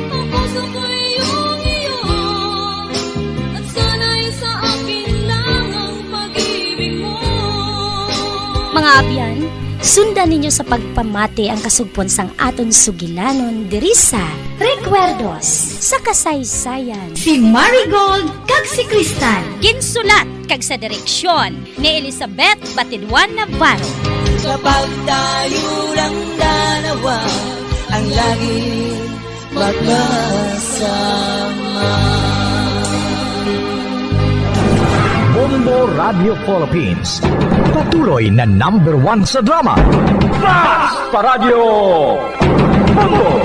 ang puso ko'y iyong iyo, at sana'y sa akin lang ang pag-ibig mo. Mga abyan, sundan ninyo sa pagpamati ang kasugpon sang aton sugilanon diri sa Recuerdos sa Kasaysayan. Si Marigold kag si Crystal. Ginsulat kag sa direksyon ni Elizabeth Batidwan Navarro. Kapag tayo lang dalawa ang laging magkasama. Bombo Radio Philippines, patuloy na number one sa drama. Fast pa Radyo Bombo!